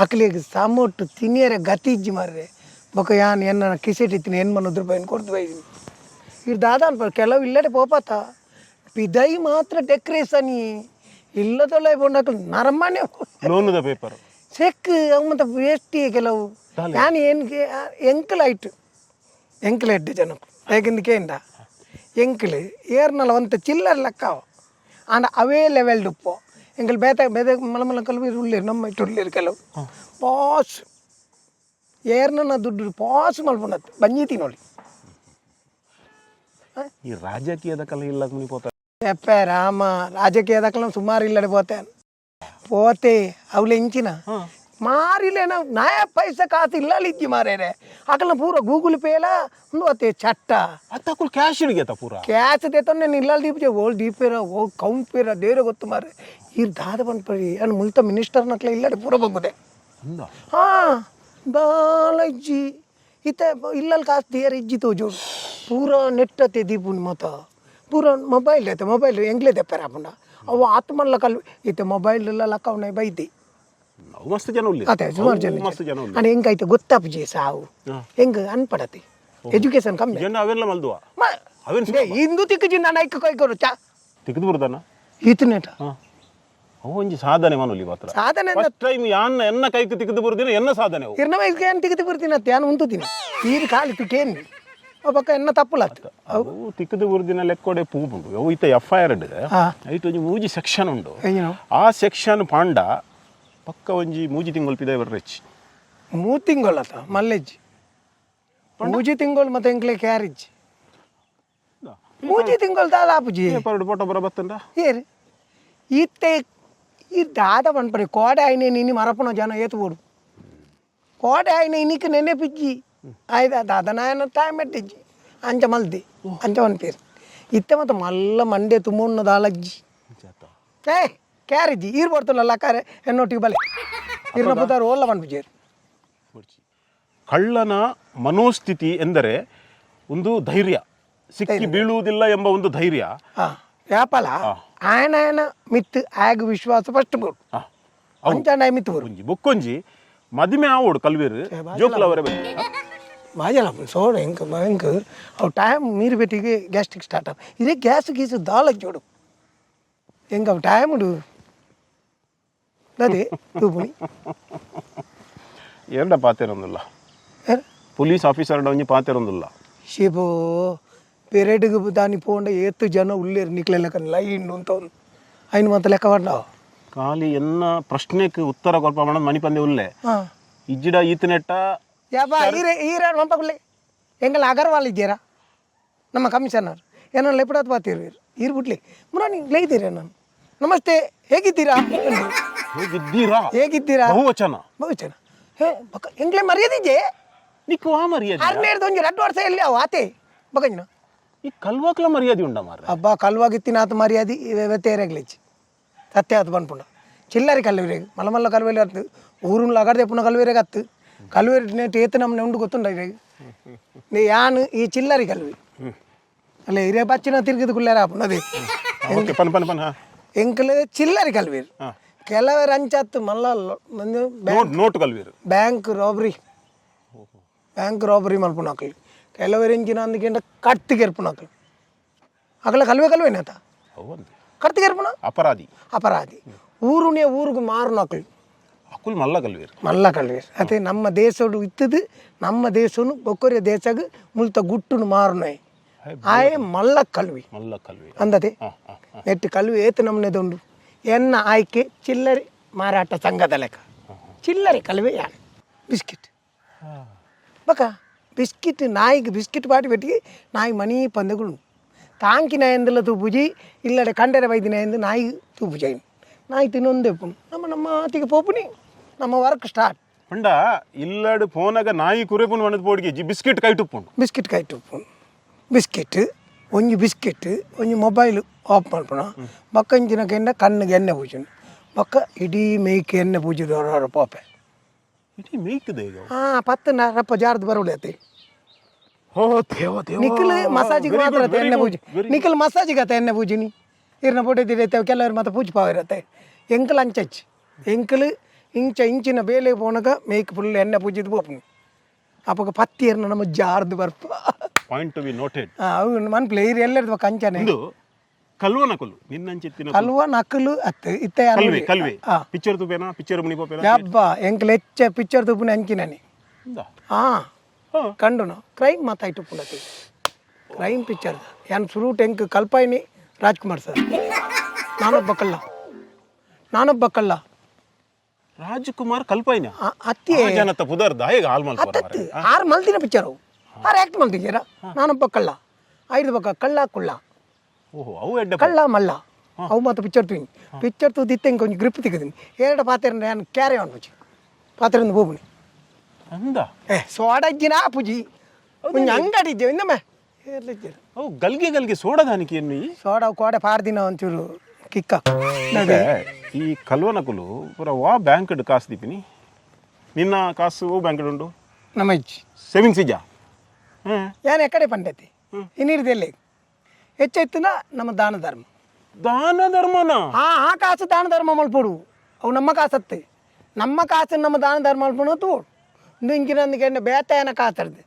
ಅಕ್ಲಿಗೆ ಸಮೊಟ್ಟು ತಿನಿಯರೆ ಗತಿ ಇಜ್ಜಿ ಮಾರ್ರೆ. ಬೊಕ ಯಾನ್ ಎನ್ನ ಕಿಸೆಟ್ ಇತ್ತಿನ 80 ರೂಪಾಯಿನ ಕೊಡ್ದು ಬೈದಿನಿ. ಇದು ದಾದ ಅನ್ಪ ಕೆಲವು ಇಲ್ಲಡೆ ಪೋಪಾತ ಪಿದೈ ಮಾತ್ರ ಡೆಕರೇಷನ್ ಇಲ್ಲದೊಲ್ಲ ಪೋಂಡಾಕಲ್ ನರಮಾನೆ. ಲೋನುದ ಪೇಪರ್. ಚೆಕ್ ಅವು ಮತ್ತೆ ವೇಸ್ಟ್ ಕೆಲವು. ನಾನು ಏನು ಎಂಕಲ್ ಆಯ್ತು, ಎಂಕಲ್ ಎಡ್ಡೆ ಜನಕ್ಕೆ ಹೇಗಿಂದ ಕೇಂದ ಎಂಕಲ್ ಏರ್ನಲ್ಲ ಒಂತ ಚಿಲ್ಲರ್ ಲೆಕ್ಕ ಅವ. ಆಂಡ ಅವೇ ಲೆವೆಲ್ ಡುಪ್ಪು ಎಂಕಲ್ ಬೇತ ಬೇತೆ ಮಲ ಮಲ ಕಲ್ವು ಉಳ್ಳೇರು ನಮ್ಮ ಇಟ್ಟು ಉಳ್ಳೇರು ಕೆಲವು ಪಾಸ್ ಏರ್ನ ದುಡ್ಡು ಪಾಸ್ ಮಲ್ಪುಂಡತ್ತು ಬಂಜಿ ತಿನ್ನೋಳಿ. ಈ ರಾಜಕೀಯದ ಕಲೆ ಇಲ್ಲ ಮುನಿ ಪೋತ. ಎಪ್ಪೆ ರಾಮ, ರಾಜಕೀಯದಕ್ಕಲ್ಲ ಸುಮಾರು ಇಲ್ಲಡೆ ಪೋತೆ ಪೋತೆ ಅವಳು ಎಂಚಿನ ಮಾರಿಲೇನ ನಾಯ ಪೈಸೆ ಕಾಸು ಇಲ್ಲ ಇಜ್ಜಿ ಮಾರೇರೆ. ಅಕಲ್ನ ಪೂರ ಗೂಗಲ್ ಪೇಲ ಒಂದು ಅತ್ತೆ ಚಟ್ಟ. ಅತ್ತಕುಲ್ ಕ್ಯಾಶ್ ಹಿಡಿಗೆತ ಪೂರ. ಕ್ಯಾಶ್ ದೇತೊಂದು నేను ಇಲ್ಲಾಲ್ ದೀಪಜೆ ಓಲ್ ದೀಪೇರ ಓ ಕೌಂಟ್ ಪೇರ ದೇರ ಗೊತ್ತು ಮಾರೆ. ಈರ್ ದಾದ ಪನ್ಪರಿ ಅನ್ ಮುಲ್ತ ಮಿನಿಸ್ಟರ್ ನಕ್ಲೆ ಇಲ್ಲಡೆ ಪೂರ ಬಗ್ಗುದೆ. ಅಂದ. ಹಾ, ಬಾಲ ಇಜ್ಜಿ ಇತ್ತೆ ಇಲ್ಲಲ್ ಕಾಸು ದೇರ ಇಜ್ಜಿ ತೋಜೋಡು. ಪೂರ ನೆಟ್ಟತೆ ದೀಪುನ್ ಮತ ಪೂರ ಮೊಬೈಲ್ ಐತೆ. ಮೊಬೈಲ್ ಎಂಗ್ಲೇ ದೆಪ್ಪರ ಆಪುಂಡ ಅವು ಆತ್ಮಲ್ಲ ಕಲ್ ಇತ್ತೆ ಮೊಬೈಲ್ ಎಲ್ಲ ಲಕ್ಕವನೆ ಬೈದಿ. ಅವು ಮಸ್ತ್ ಜನ ಉಳ್ಳಿ. ಅದೇ ಸುಮಾರು ಜನ. ಮಸ್ತ್ ಜನ ಉಳ್ಳಿ. ಅಣ್ಣ ಹೆಂಗಾಯ್ತು ಗೊತ್ತಾಪುಜಿ ಸಾವು ಹೆಂಗ್ ಅನ್ಪಡತಿ ಎಜುಕೇಶನ್ ಕಮ್ಮಿ. ಜನ ಅವೆಲ್ಲ ಮಲ್ದುವ ಅವೇನ್ ಇಂದು ತಿಕ್ಕಜಿ ನಾನು ಐಕ ಕೈ ಕೊರು ಚಾ. ತೆಗೆದು ಬರ್ದಾನ. ಈತನೇಟ. ಅವು ಒಂಜಿ ಸಾಧನೆ ಮನುಲಿ ಮಾತ್ರ. ಸಾಧನೆ ಫಸ್ಟ್ ಟೈಮ್ ಯಾನ್ನ ಎನ್ನ ಕೈಗೆ ತಿಕ್ಕಿದು ಬರುದಿನ ಎನ್ನ ಸಾಧನೆ ಅವು. ಇರ್ನ ವಯಸ್ಸಿಗೆ ಏನು ತಿಕ್ಕಿ ಬರ್ತೀನಿ ಅತ್ತೆ ಯಾನು ಉಂಟುತ್ತೀನಿ ಈರು ಕಾಲಿ ತುಕೇನು ಪಕ್ಕ ಎನ್ನ ತಪ್ಪುಲತ್ತು. ಅವು ತಿಕ್ಕಿದು ಬರುದಿನ ಲೆಕ್ಕೊಡೆ ಪೂಪುಂಡು. ಅವು ಇತ್ತ F I R ಐಟ್ ಒಂಜಿ ಮೂಜಿ ಸೆಕ್ಷನ್ ಉಂಡು. ಎಂಜಿನ? ಆ ಸೆಕ್ಷನ್ ಪಾಂಡ ಪಕ್ಕ ಒಂಜಿ ಮೂಜಿ ತಿಂಗಳು ಪಿದಾಯಿ ಬರ್ರೆಚ್ಚಿ. 3 ತಿಂಗಳತ್ತ ಮಲ್ಲೆಜ್ಜಿ. ಮೂಜಿ ತಿಂಗಳು ಮತ್ತೆ ಎಂಕ್ಲೆ ಕ್ಯಾರಿಜ್. ಮೂಜಿ ತಿಂಗಳು ದಾದ ಆಪುಜಿ. ಪೇಪರ್ ಫೋಟೋ ಬರ ಬತ್ತಂಡ. ಏರು ಇತ್ತೆ ಈ ದಾದ ಪನ್ಪರೆ, ಕೋಡೆ ಆಯ್ನೆ ನಿನ್ನೆ ಮರಪುನ ಜನ ಏತು ಬೋಡು. ಕೋಡೆ ಆಯ್ನೆ ಇನ್ನಿಕ್ ನೆನೆಪಿಜ್ಜಿ ಆಯ್ದ ದಾದನಾಯನ ಟೈಮ್ ಎಟ್ಟಿಜ್ಜಿ ಅಂಚ ಮಲ್ದಿ ಅಂಚ ಪನ್ಪೇರು. ಇತ್ತೆ ಮತ್ತೆ ಮಲ್ಲ ಮಂಡೆ ತುಮ್ಮುನ್ನ ದಾಲಜ್ಜಿ. ಏ ಕ್ಯಾರಿಜ್ಜಿ ಈರ್ ಬರ್ತಲ್ಲ ಲಕ್ಕಾರೆ ಎನ್ನೊಟ್ಟಿಗೆ ಬಲೆ ಇರ್ನ ಪುದಾರು ಓಲ್ಲ ಪನ್ಪುಜೇರು. ಕಳ್ಳನ ಮನೋಸ್ಥಿತಿ ಎಂದರೆ ಒಂದು ಧೈರ್ಯ, ಸಿಕ್ಕಿ ಬೀಳುವುದಿಲ್ಲ ಎಂಬ ಒಂದು ಧೈರ್ಯ. ಹಾಂ, ವ್ಯಾಪಾರ ಆಯನ ಆಯನ ಮಿತ್ತು ಆಗ ವಿಶ್ವಾಸ ಫಸ್ಟ್ ಬೋಡು. ಅಂಚಾಂಡ ಮಿತ್ತು ಬೋಡು. ಒಂಜಿ ಬೊಕ್ಕೊಂಜಿ ಮದಿಮೆ ಆವೋಡು ಕಲ್ವೇರು ಜೋಕ್ಲ ಅವರೇ ಬನ್ನಿ. ಬಾಜಲ ಸೋಡ ಎಂಕ್ ಎಂಕ್ ಅವು ಟೈಮ್ ನೀರು ಪೆಟ್ಟಿಗೆ ಗ್ಯಾಸ್ಟ್ರಿಕ್ ಸ್ಟಾರ್ಟ್ ಆಗ ಇದೇ ಗ್ಯಾಸ್ ಗೀಸು ದಾಲಕ್ಕೆ ಜೋಡು ಎಂಕ್ ಅವು ಟೈಮ್ ಉಂಡು ಅದೇ ತೂಪುಣಿ. ಎರಡ ಪಾತೆರೊಂದುಲ್ಲ. ಪೊಲೀಸ್ ಆಫೀಸರ್ ಒಂಜಿ ಪಾತೆರೊಂದುಲ್ಲ. ಶಿಬೋ ಪೆರೇಡ್ಗೆ ದಾನಿ ಪೋಂಡ ಏತು ಜನ ಉಲ್ಲೇರು ನಿಕ್ಲೆಲ್ಲ ಲೈನ್ ಅಂತ ಐನು ಮಾತ ಲೆಕ್ಕ ಪಂಡವ. ಖಾಲಿ ಎನ್ನ ಪ್ರಶ್ನೆಗೆ ಉತ್ತರ ಕೊಲ್ಪ ಮಾಡೋದು ಮಣಿಪಂದೆ ಉಲ್ಲೆ. ಹಾಂ. ಇಜ್ಜಿಡ ಈತನೆಟ್ಟ. ಯಪ್ಪ, ಈರೆ ಈರ ಮಂಪಕುಲ್ಲೆ ಎಂಗಲ್ ಅಗರ್ವಾಲ್ ಇದ್ದೀರಾ ನಮ್ಮ ಕಮಿಷನರ್ ಏನೋ ಲೆಪಡಾತ್ ಬಾತೀರು ಈರ್ ಬಿಡ್ಲಿ ಮುರಾನಿ ಲೈತೀರ ನಾನು ನಮಸ್ತೆ ಹೇಗಿದ್ದೀರಾ? ಹೇಗಿದ್ದೀರಾ? ಹೇಗಿದ್ದೀರಾ? ಬಹುವಚನ. ಬಹುವಚನ ಹೇ ಬಕ ಎಂಗ್ಲೆ ಮರ್ಯಾದಿಜೆ. ನಿಕ್ಕು ಆ ಮರ್ಯಾದೆ. ಅರ್ನೇರ್ದು ಒಂಜಿ 2 ವರ್ಷ ಎಲ್ಲಿ ಅವು ಆತೆ ಬಕಂಜಿನ. ಈ ಕಲ್ವಾಕ್ಲ ಮರ್ಯಾದೆ ಉಂಡ ಮಾರ್ರೆ. ಅಬ್ಬಾ, ಕಲ್ವಾಗಿತ್ತಿನ ಆತ ಮರ್ಯಾದೆ ತೇರೆಗ್ಲಿಚ್ಚಿ ಸತ್ಯ ಆತು ಪನ್ಪುಂಡ ಚಿಲ್ಲರಿ ಕಲ್ವೇರಿಗೆ ಮಲ್ಲ ಮಲ್ಲ ಕಲ್ವೇಲಿ ಅತ್ತು ಊರುನ್ ಲಗಡ್ದೆ ಪುನ ಕಲ್ವೇರಿಗೆ ಅತ್ತು ಕಲ್ವೇರಿ ನೇಟ್ ಏತು ನಮ್ಮನೆ ಉಂಡು ಗೊತ್ತುಂಡ ಇರೇಗ್ ನೀ ಯಾನ್ ಈ ಚಿಲ್ಲರಿ ಕಲ್ವಿ ಅಲ್ಲ ಇರೇ ಬಚ್ಚಿನ ತಿರುಗಿದ ಕುಲ್ಲೇರ ಆಪುಂಡು ಅದೇ. ಓಕೆ, ಪನ್ ಪನ್ ಪನ್ ಹಾ. ಎಂಕಲ್ ಚಿಲ್ಲರಿ ಕಲ್ವೇರು ಕೆಲವರು ಅಂಚತ್ತು ಮಲ್ಲ ಒಂದು ನೋಟ್ ನೋಟ್ ಕಲ್ವೀರು. Bank robbery, bank robbery ಮಲ್ಪುನ ಅಕ್ಲು ಕೆಲವರು ಎಂಚಿನ ಅಂದಕೆಂಡ ಕಟ್ತಿಗೆ ಇರ್ಪುನ ಅಕ್ಲು ಅಗಲ ಕಲ್ವೆ ಕಲ್ವೇನಾತ. ಹೌದು. ಕಟ್ತಿಗೆ ಇರ್ಪುನ. ಅಪರಾಧಿ. ಅಪರಾಧಿ ಊರುನೇ ಊರಿಗೆ ಮಾರುನ ಅಕ್ಲು. ಅಕುಲ್ ಮಲ್ಲ ಕಲ್ವೀರು. ಮಲ್ಲ ಕಲ್ವೇರು ಅದೇ ನಮ್ಮ ದೇಶಡು ಇತ್ತದು ನಮ್ಮ ದೇಶನು ಬೊಕ್ಕೊರಿಯ ದೇಶಗ್ ಮುಲ್ತ ಗುಟ್ಟುನು ಮಾರುನಾಯ್ ಆಯೆ ಮಲ್ಲ ಕಲ್ವಿ. ಮಲ್ಲ ಕಲ್ವೀರು. ಅಂದತೆ. ಹಾ, ಹಾ. ನೆಟ್ಟು ಕಲ್ವಿ ಏತು ನಮ್ಮನೆದುಂಡು ಎನ್ನ ಆಯ್ಕೆ ಚಿಲ್ಲರೆ ಮಾರಾಟ ಸಂಘದ ಲೆಕ್ಕ ಚಿಲ್ಲರೆ ಕಲ್ವೆ ಯಾನ್ ಬಿಸ್ಕಿಟ್ ಬಕ ಬಿಸ್ಕಿಟ್ ನಾಯಿಗೆ ಬಿಸ್ಕಿಟ್ ಬಾಟಿ పెట్టి ನಾಯಿ ಮನಿ ಪಂದೆಗಳು ತಾಂಕಿ ನಾಯಂದೆಲ್ಲ ತೂಪುಜಿ ಇಲ್ಲಡೆ ಕಂಡರೆ ವೈದ್ಯ ನಾಯಂದು ನಾಯಿ ತೂಪುಜಿ ನಾಯಿ ತಿನ್ನೊಂದೇ ನಮ್ಮ ನಮ್ಮ ಆತಿಗೆ ಪೋಪುನಿ ನಮ್ಮ ವರ್ಕ್ ಸ್ಟಾರ್ಟ್. ಪಂಡ ಇಲ್ಲಡು ಫೋನಾಗ ನಾಯಿ ಕುರೆಪುನ್ ಮಣದ ಪೋಡಿಗೆ ಜಿ ಬಿಸ್ಕೆಟ್ ಕೈಟುಪ್ಪುಂಡು. ಬಿಸ್ಕಿಟ್ ಕೈಟುಪ್ಪುಂಡು ಬಿಸ್ಕೆಟ್ ಒಂಜಿ ಬಿಸ್ಕೆಟ್ ಒಂಜಿ ಮೊಬೈಲ್ ಆಫ್ ಮಲ್ಪುಣ ಬೊಕ್ಕ ಇಂಚಿನ ಕೆಂಡ ಕಣ್ಣಿಗೆ ಎಣ್ಣೆ ಪೂಜುಂಡು ಬೊಕ್ಕ ಇಡೀ ಮೇಯ್ಕ್ ಎಣ್ಣೆ ಪೂಜಿದ ಪೋಪೆ. ಇಡೀ ಮೇಯ್ಕದೆ ಈಗ. ಹಾಂ, ಪತ್ತು ರಪ್ಪ ಜಾರ್ದು ಬರೋಳೆ ಅತ್ತೆ. ಹೋ ದೇವ ದೇವ. ನಿಖಿಲ್ ಮಸಾಜಿಗೆ Very ಮಾತ್ರ good, ಅತ್ತೆ very ಎಣ್ಣೆ good, ಪೂಜೆ very Nikhil ಮಸಾಜಿಗೆ ಅತ್ತ ಎಣ್ಣೆ ಪೂಜಿನಿ ಇರ್ನ ಪೊಟೆ ತಿರೈತೆ ಕೆಲವರು ಮತ್ತೆ ಪೂಜೆ ಪಾವಿರತ್ತೆ ಎಂಕಲ್ ಅಂಚಚ್ಚಿ ಎಂಕಲ್ ಇಂಚ ಇಂಚಿನ ಬೇಲೆ ಪೋನಗ ಮೇಕ್ ಫುಲ್ ಎಣ್ಣೆ ಪೂಜಿದ್ ಪೋಪುನಿ ಅಪ್ಪಗ ಪತ್ತಿ ಎರ್ನ ನಮ್ಮ ಜಾರ್ದು ಬರ್ಪ. Point to be noted. ಅವು ಮನ್ಪ್ಲೆ ಇರ್ ಎಲ್ಲರದು ಕಂಚನೆ. ಒಂದು ಕಲ್ವನ ಕೊಲ್ಲು ನಿನ್ನಂಚಿತ್ತಿನ. ಕಲ್ವ ನಕಲು ಅತ್ತು ಇತ್ತೆ. ಕಲ್ವೆ ಕಲ್ವೆ. ಹಾ. ಪಿಕ್ಚರ್ ತುಪೇನಾ ಪಿಕ್ಚರ್ ಮುನಿ ಪೋಪೇನಾ? ಯಬ್ಬ, ಎಂಕಲ್ ಹೆಚ್ಚ ಪಿಕ್ಚರ್ ತುಪ್ಪುನಿ ಅಂಚಿನನಿ. ಹಾ. ಹಾ. ಕಂಡುನು ಕ್ರೈಮ್ ಮಾತಾಯ್ತು ಪುನತಿ ಕ್ರೈಮ್ ಪಿಕ್ಚರ್ ಯಾನ್ ಸುರೂಟ್ ಎಂಕ್ ಕಲ್ಪಾಯಿನಿ ರಾಜ್ಕುಮಾರ್ ಸರ್ ನಾನೊಬ್ಬ ಕಳ್ಳ ನಾನೊಬ್ಬ ಕಳ್ಳ. ರಾಜ್ಕುಮಾರ್ ಕಲ್ಪಾಯಿನ? ಅತ್ತಿ. ಜನತ ಪುದರ್ ದಾಯಗ ಹಾಲ್ ಮಲ್ಪರ. ಅತ್ತತ್ತು ಆರು ಮಲ್ತಿನ ಪಿಕ್ಚರ್ ಅವು ಆರು ಆ್ಯಕ್ಟ್ ಮಲ್ತಿದ್ದೀರ ನಾನೊಬ್ಬ ಕಳ್ಳ ಐದು ಬಕ್ಕ ಕಳ್ಳ ಕುಳ್ಳ. ಓಹೋ, ಅವು ಎಡ್ಡೆ. ಕಳ್ಳ ಮಲ್ಲ ಅವು ಮಾತ್ರ ಪಿಕ್ಚರ್ ತೂಯಿನಿ ಪಿಕ್ಚರ್ ತೂದಿತ್ತೆ ಇಂಕ ಒಂಜಿ ಗ್ರಿಪ್ ತಿಕ್ಕದಿನಿ ಎರಡು ಪಾತ್ರ ನಾನು ಕ್ಯಾರೆ ಪೂಜಿ ಪಾತ್ರ ಹೋಗುನಿ. ಅಂದ. ಏ ಸೋಡಜ್ಜಿನ ಪೂಜಿ ಒಂಜಿ ಅಂಗಡಿ ಇದ್ದೇವೆ ಇನ್ನೊಮ್ಮೆ ಏರ್ಲಿದ್ದೀರ. ಅವು ಗಲ್ಗೆ ಗಲ್ಗೆ ಸೋಡದಾನಿಕೆ ಎನ್ನಿ. ಸೋಡ ಕೋಡೆ ಪಾಡ್ದಿನ ಒಂಚೂರು ಕಿಕ್ಕ. ಈ ಕಲ್ವನಕುಲು ಪೂರ ವಾ ಬ್ಯಾಂಕ್ ಕಾಸು ದೀಪಿನಿ ನಿನ್ನ ಕಾಸು ಓ ಬ್ಯಾಂಕ್ ಉಂಡು? ನಮ್ಮ ಇಜ್ಜಿ. ಸೇವಿಂಗ್ಸ್ ಇಜ್ಜಾ ಹ್ಮ್. ಯಾನ್ ಎಕ್ಕಡೆ ಪಂಡತಿ ಇನ್ನಿರ್ದೆಲ್ಲ ಹೆಚ್ಚೆತ್ತುನ ನಮ್ಮ ದಾನ ಧರ್ಮ. ದಾನ ಧರ್ಮನ. ಆ ಆ ಕಾಸು ದಾನ ಧರ್ಮ ಮಲ್ಪೊಡು ಅವು ನಮ್ಮ ಕಾಸತ್ತೆ ನಮ್ಮ ಕಾಸು ನಮ್ಮ ದಾನ ಧರ್ಮ ಮಲ್ಪೊಡು ತೋಡು ಇಂಚಿನ ಬೇತಾಯನ ಕಾಸರ್ದು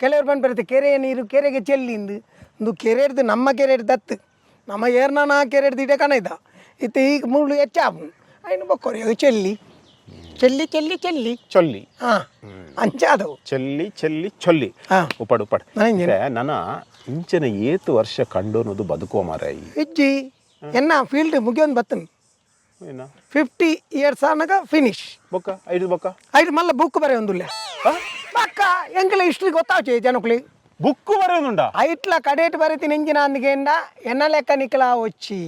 ಕೆಲವರು ಬಂದು ಕೆರೆಯ ನೀರು ಕೆರೆಗೆ ಚೆಲ್ಲಿಂದು ಇಂದು ಕೆರೆಡ್ದು ನಮ್ಮ ಕೆರೆಡ್ ದತ್ತು ನಮ್ಮ ಏರ್ನಾನ ಕೆರೆಡ್ದು ಇಡೇ ಕಣ ಇದ್ದ ಇತ್ತು ಈಗ ಮುಳ್ಳು ಹೆಚ್ಚಾಪು ಐನು ಬೊಕ್ಕೋರಿ ಚೆಲ್ಲಿ ಚೆಲ್ಲಿ ಚೆಲ್ಲಿ ಚೆಲ್ಲಿ. ಚೊಲ್ಲಿ. ಹಾಂ, ಅಂಚಾದವು. ಚೆಲ್ಲಿ ಚೆಲ್ಲಿ ಚೊಲ್ಲಿ. ಹಾ. ಉಪಡು ಉಪಡು. ನನಗೆ ನನ್ನ ಇಂಚಿನ ಏತು ವರ್ಷ ಕಂಡು ಅನ್ನೋದು ಬದುಕುವ ಮಾರ ಈ ಇಜ್ಜಿ ಎನ್ನ ಫೀಲ್ಡ್ ಮುಗಿಯೊಂದು ಬತ್ತನು. ಏನ? 50 ಇಯರ್ಸ್ ಆನಗ ಫಿನಿಶ್. ಬೊಕ್ಕ ಐದು ಬೊಕ್ಕ? ಐದು ಮಲ್ಲ ಬುಕ್ ಬರೆಯೊಂದುಲ್ಲೆ ಬಕ್ಕ. ಎಂಕಲ ಹಿಸ್ಟ್ರಿ ಗೊತ್ತಾಚೆ ಜನಕ್ಲಿ. ಬುಕ್ ಬರೆಯೋದುಂಡ? ಐಟ್ಲ ಕಡೇಟ್ ಬರೆತಿನ ಎಂಜಿನ ಅಂದ್ಗೇಂಡ ಎನ್ನ ಲೆಕ್ಕ ನಿಕ್ಲಾ వచ్చి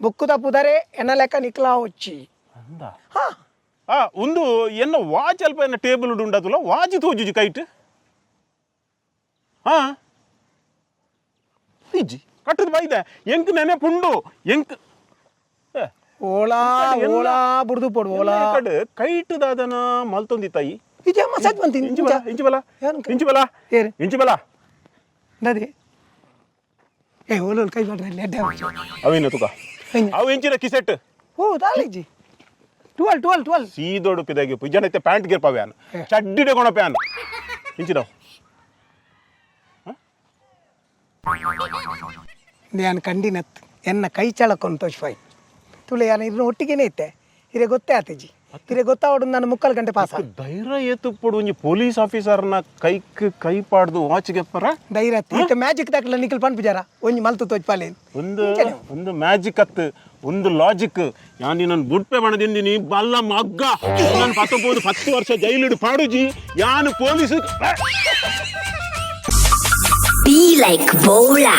ಬುಕ್ಕುದ ಪುದರೆ ಎನ್ನ ಲೆಕ್ಕ ನಿಕ್ಲಾ వచ్చಿ. ಅಂದ? ಹಾ. ಆ ಒಂದು ಎನ್ನ ವಾಚ್ ಅಲ್ಪ ಎನ್ನ ಟೇಬಲ್ ಉಂಡತಲ್ಲ, ವಾಚ್ ತೋಜುಜಿ ಕೈಟ್. ಹಾ, ಇಜ್ಜಿ, ಕಟ್ಟದ ಬೈದೆ ಎಂಕ್ ನೆನೆ ಪುಂಡು ಎಂಕ್ ಏ, ಓಲಾ ಓಲಾ ಬುಡ್ದು ಪೋಡು ಓಲಾ. ಎಲ್ಲ ಕಡೆ ಕೈಟ್ ದಾದನ ಮಲ್ತೊಂದಿತ್ತಾಯಿ. ಇಜೆ ಮಸಾಜ್ ಬಂತೀನಿ. ಇಂಚಿ ಬಲ, ಇಂಚಿ ಬಲ. ಏನ್? ಇಂಚಿ ಬಲ. ಏರು? ಇಂಚಿ ಬಲ. ನದಿ ಏ ಓಲೋಲ್ ಕೈ ಮಾಡ್ರಿ ಎಡ್ಡೆ. ಅವೇನು ತುಕ? ಅವು ಎಂಚಿನ ಕಿಸೆಟ್? ಓ ದಾಲಿಜಿ, 12 12 12. ಸೀದೋಡು ಪಿದಾಗಿ ಇಜ್ಜನ ಪ್ಯಾಂಟ್ ಗಿರ್ಪ ವ್ಯಾನ್ ಚಡ್ಡಿಡೆ ಕೊಣ ಪ್ಯಾನ್ ಇಂಚಿದವು. ನಾನು ಕಂಡಿನತ್ ಎನ್ನ ಕೈ ಚಳಕೊಂಡು ತೋಚ್ಫಾಯ್ ತುಳೆ ಯಾನ ಇರ್ನ ಒಟ್ಟಿಗೆನೇ ಇತ್ತೆ. ಇರೆ ಗೊತ್ತೇ ಆತಿಜಿ, ಇರೆ ಗೊತ್ತಾವಡು ನಾನು ಮುಕ್ಕಾಲು ಗಂಟೆ ಪಾಸ್. ಧೈರ್ಯ ಏತುಪ್ಪಡು ಒಂಜಿ ಪೊಲೀಸ್ ಆಫೀಸರ್ನ ಕೈಕ್ ಕೈ ಪಾಡ್ದು ವಾಚ್ಗೆ ಪರ. ಧೈರ್ಯ ಇತ್ತೆ ಮ್ಯಾಜಿಕ್ ದಾಖಲ ನಿಖಲ್ ಪನ್ಪು ಜರ ಒಂಜಿ ಮಲ್ತು ತೋಚ್ಪಾಲೆ. ಒಂದು ಒಂದು ಮ್ಯಾಜಿಕ್ ಅತ್ತು, ಒಂದು ಲಾಜಿಕ್. ಯಾನ್ ನಿನ್ನನ್ನು ಬುಡ್ಪೆ ಬಣದಿಂದಿನಿ ಬಲ್ಲ ಮಗ್ಗ. ನಾನು 19 10 ವರ್ಷ ಜೈಲಿಡು ಪಾಡುಜಿ ಯಾನು police. Be like Bola.